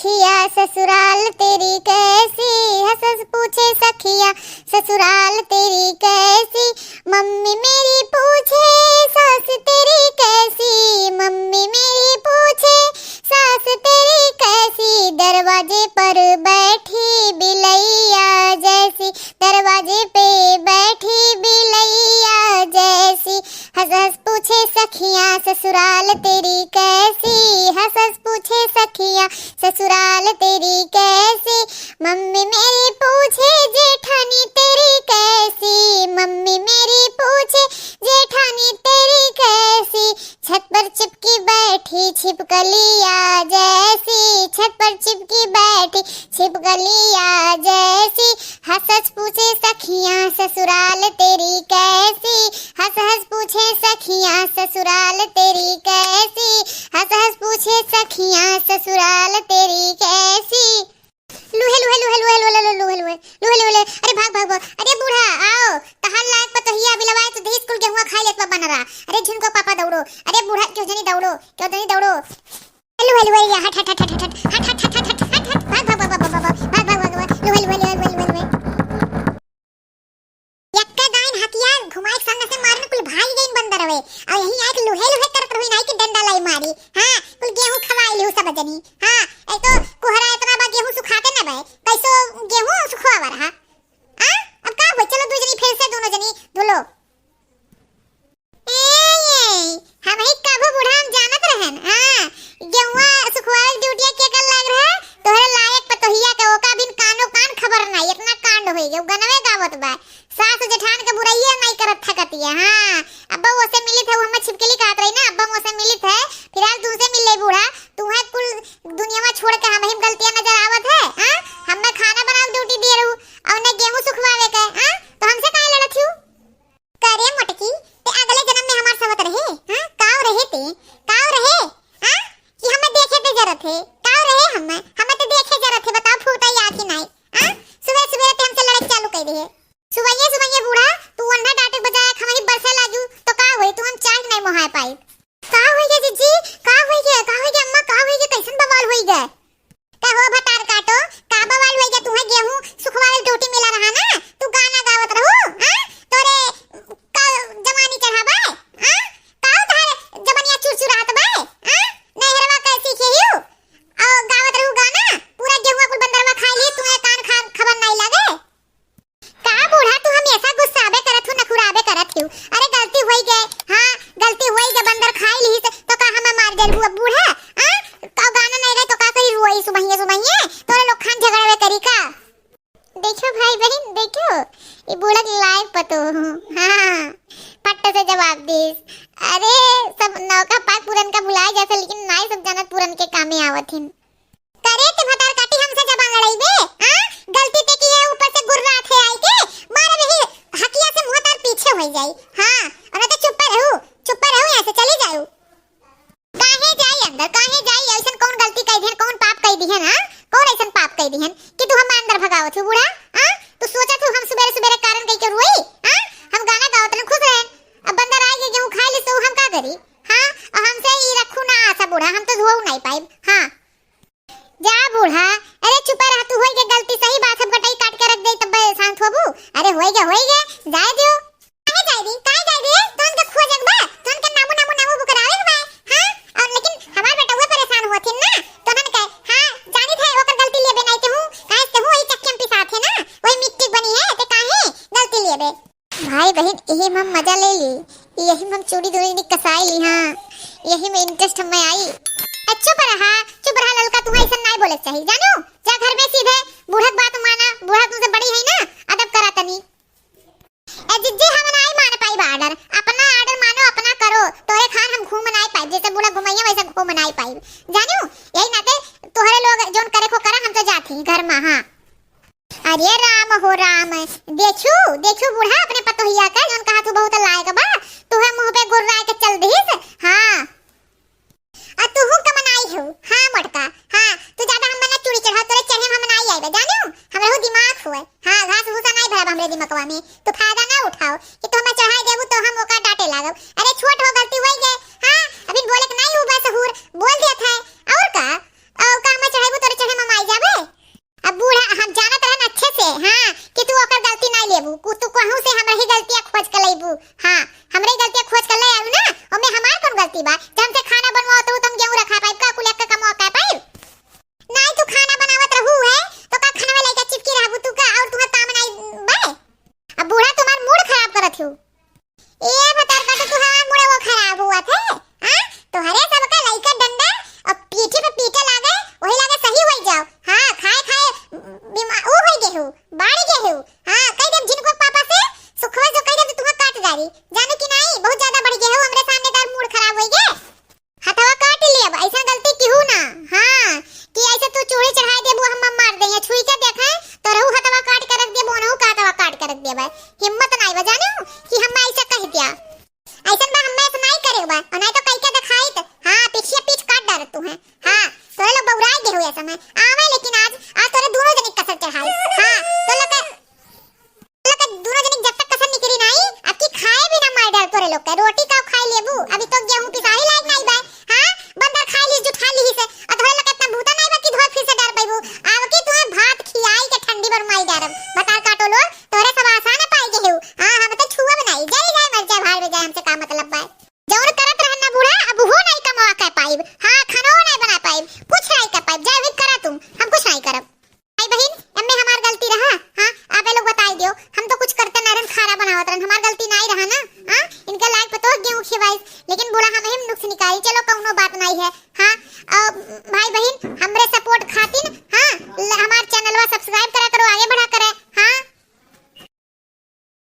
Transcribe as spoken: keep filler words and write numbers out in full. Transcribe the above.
या ससुराल तेरी कैसी, हंस हंस पूछे सखियां, ससुराल तेरी कैसी। मम्मी मेरी पूछे, सास तेरी कैसी, मम्मी मेरी पूछे, सास तेरी कैसी। दरवाजे पर बैठी बिलैया जैसी, दरवाजे पे बैठी बिलैया जैसी। हंस हंस पूछे सखियां, ससुराल तेरी कैसी। हंस हंस पूछे सखियां, ससुराल तेरी कैसी। मम्मी मेरी पूछे, जेठानी तेरी कैसी। मम्मी मेरी पूछे, जेठानी तेरी कैसी। छत पर चिपकी बैठी छिपकलिया जैसी। छत पर चिपकी बैठी छिपकलिया जैसी। हंस हंस पूछे सखियां, ससुराल तेरी कैसी। हंस हंस पूछे सखियां, ससुराल तेरी कैसी। हंस हंस पूछे सखियां, ससुराल तेरी कैसी। लूहे, लूहे, लूहे, लूहे। अरे भाग, भाग, भाग। अरे बूढ़ा, आओ, तहार लायक पतोहिया बिलवाए तो दही स्कूल गेहुआ खाई लेत बा बनरा। अरे झुनको पापा दौड़ो। अरे बूढ़ा, क्यों जनी दौड़ो, क्यों जनी दौड़ो। लूहे, लूहे, या हट, हट, हट। भाग, भाग, भाग, भाग, भाग, भाग, भाग, भाग, भाग, भाग, लूहे, लूहे, लूहे, लूहे, लूहे। यक्का दाइन हथियार घुमाए के सामने से मारन कुल भाग गइन बंदर हवे। और यहीं आके लुहे लुहे करत रही नाई कि डंडा लाई मारी। हाँ, कुल गेहूं खवाई लिहू सब जनी। हाँ, एक तो कोहरा इतना बा गेहूं सुखाते न बे। कैसो गेहूं सुखवावा रहा। आ? अब का हुआ? चलो दू जनी फिर से दोनों जनी धुलो। ए, ये, हम ही कबो बूढ़ा हम जानत रहन। हाँ, गेहुआ सुखवावे के ड्यूटिया के कर लाग रहे, तोहरे लायक पतोहिया के, ओका बिन कानो कान खबर नाई, इतना कांड होई गए, उ गनवे गावत बा। सास जेठान के बुराइये नाई करत थकतिया। हाँ, अब्बा ओसे मिलित है, उ हमें छिपकली कहत रही ना, अब्बा ओसे मिलित है, फिलहाल तुमसे मिल ले बूढ़ा, तू है कुल दुनिया में छोड़ के हम ही गलतियां नजर आवत है। हाँ, हमें खाना बनावे ड्यूटी दिए रहू, और उन्हें गेहूं सुखवावे के, हाँ, तो हमसे काहे लड़त हूँ? करे मोटकी, ते अगले जन्म में हमार सवत रहे, हाँ? काव रहे ते? काव रहे? हाँ? कि हमें देखे ते जरत है? काव रहे हमें? हमें ते देखे जरत है, बताओ फूटा या कि नाई? हाँ? सुबह सुबह ते हमसे लड़ाई चालू कर दिए। सुबह सुबह बूढ़ा, तू वन्ना डांटे बजाय हम ही बरसे लागू, तो का होई? तू हम चाय नहीं मोहाय पाई। का होई गया जिज्जी? का होई गया? का होई गया अम्मा? का होई गया? कैसन बवाल होई गया? का हो भतार काटो, का बवाल होई गया? तुहे गेहूं सुखवावे ड्यूटी मिला रहा ना, तू गाना गावत रहू, हाँ? तोरे का जवानी चढ़ाबे, हाँ? का उधार जवनिया चुरचुरात बे, हाँ? नहरवा कैसी खेहियो? और गावत रहू गाना, पूरा गेहुआ कुल बंदरवा खा ली, तुहे कान खा खबर नहीं लागे। का बूढ़ा, तू हमेशा गुस्साबे करत हू, नखुराबे करत हू। अरे गलती होई गए, हाँ, गलती होई गए, बंदर खाई ली से, तो का हमें मार देलबू अब बूढ़ा? हाँ, तो गाना नहीं गए तो का करी रोई सुबहिये सुबहिये? तोरे लोग खान झगड़ाबे करी का? देखो भाई बहन, देखो, ये बूढ़ा के लायक पतो हूँ। हाँ, फट से जवाब दीस। अरे, सब नौका पाक पुरन का भुलाए जैसे, लेकिन नाई सब जानत पुरन के कामे आवत हिन। करे ते भतार काटी हमसे जबान लड़ाई बे, हाँ? गलती ते की है, ऊपर से गुर्रा थे आई के, मारे रही हकिया से मुंह तार पीछे होई जाई, हाँ? और तो चुप रहू, चुप रहू, यहाँ से चली जाऊ। काहे जाई अंदर, काहे जाई? ऐसन कौन गलती कई दिहन, कौन पाप कई दिहन, हाँ? कौन ऐसन पाप कई दिहन कि तू हम अंदर भगावत हो बूढ़ा, हाँ? तू सोचत हो हम सुबेरे सुबेरे कारण कई के रोई, हाँ? हम गाना गावत रहन, खुश रहन, अब बंदर आए के गेहूं खा ली तो हम का करी, हाँ? और हमसे ई रखू ना आशा बूढ़ा, हम तो धोऊ नहीं पाइब, हाँ? जा बूढ़ा, अरे चुप रह, तू होई के गलती, सही बात, हम कटाई काट के रख दे तब शांत होबू। अरे होई गे, होई गे, जाए दियो। काहे जाए दी, काहे जाए दी? तोन के खोजक बा, तोन के नामू, नामू, नामू बुकरावे के बा, हाँ? और लेकिन हमार बेटउए परेशान होथिन ना, तोनन के, हाँ, जानित है ओकर गलती लेबे नहीं ते हूँ, काहे ते हूँ वही चक्की में पिसात है ना, वही मिट्टी बनी है, ते काहे गलती लेबे? भाई बहन, यही में हम मजा ले ली, यही में हम चूड़ी दोनों जनी कसाई ली, हाँ, यही में interest हमें आई। ए, चुप रहा, चुप रहा ललका, तुम्हें ऐसा नहीं बोले के चाहिए, जानू? जा घर में सीधे, बूढ़क बात माना, बूढ़ा तुमसे बड़ी है ना, अदब करा तनी। ए जिज्जी, हम नहीं मान पाई order, अपना order मानो, अपना करो, तोरे खान हम घूम नहीं पाई, जैसे बूढ़ा घुमैया वैसे घूम नहीं पाई, जानू? यही नाते तोहरे लोग जोन करे को करा, हम तो जाती घर में, हाँ। अरे राम हो राम, देखू, देखू बूढ़ा अपने पतोहिया का, जौन कहा तू बहुत लायक बा, तुहे मुंह पे गुर्रा के चल दिहिस। हाँ। आ तू हूँ कमनाई हो। हाँ मोटका, हाँ, तू ज्यादा हम ना चूड़ी चढ़ाओ, तोरे चढ़े में हम ना आई आइबे, जानू? हमरा हो दिमाग हुए। हाँ, घास भूसा नहीं भरा हमरे दिमकवा में, तू फायदा ना उठाओ कि तू हमें चढ़ाई देबू तो हम ओका डांटे लागब। अरे छोट हो, गलती होई गए। हाँ, अभी बोले के नहीं हूँ बस हूर, बोल दिया था। और का? और का हमें चढ़ाईबू, तोरे चढ़े में हाँ, तोरे लोग बउराए गए हुए समय आवे, लेकिन आज, आज तोरे दोनों जने कसर चढ़ाई। हाँ, तो लोग के, तो लोग के दोनों जने जब तक कसर निकली नाई, अब की खाए भी ना मार डाल तोरे लोग के। रोटी का खाए लेबू, अभी तो गेहूं पिसाही लायक नाई बा। हाँ, बंदर खाए ली, जुठा ली से। और तोरे लोग के इतना भूता नाई बा कि धोए फिर से डार पैबू। अब की तुम्हें भात खियाई के ठंडी बर माई डारब। बतार काटो लोग, तोरे सब आसान पाई गए हो। हाँ, हम तो छुआ बनाई, जाई जाए मर जाए, भाड़ में जाए, हमसे का मतलब बा। जौन करत रहन ना बूढ़ा, अब उहो नाई कमवा के पाइब। हाँ, खानो नाई बना पाइब, कुछ नाई कर पाइब। जय हिंद करा तुम, हम कुछ नाई करब। भाई बहिन, एमे हमार गलती रहा। हाँ, आप ये लोग बताई दियो, हम तो कुछ करते ना रहन, खाना बनावत रहन, हमार गलती नाई रहा ना। हाँ, इनका लायक पतो गेहूं खिवाइस, लेकिन बूढ़ा हम ही नुक्स निकाली। चलो, कौनो बात नाई है। हाँ, अ, भाई बहिन, हमरे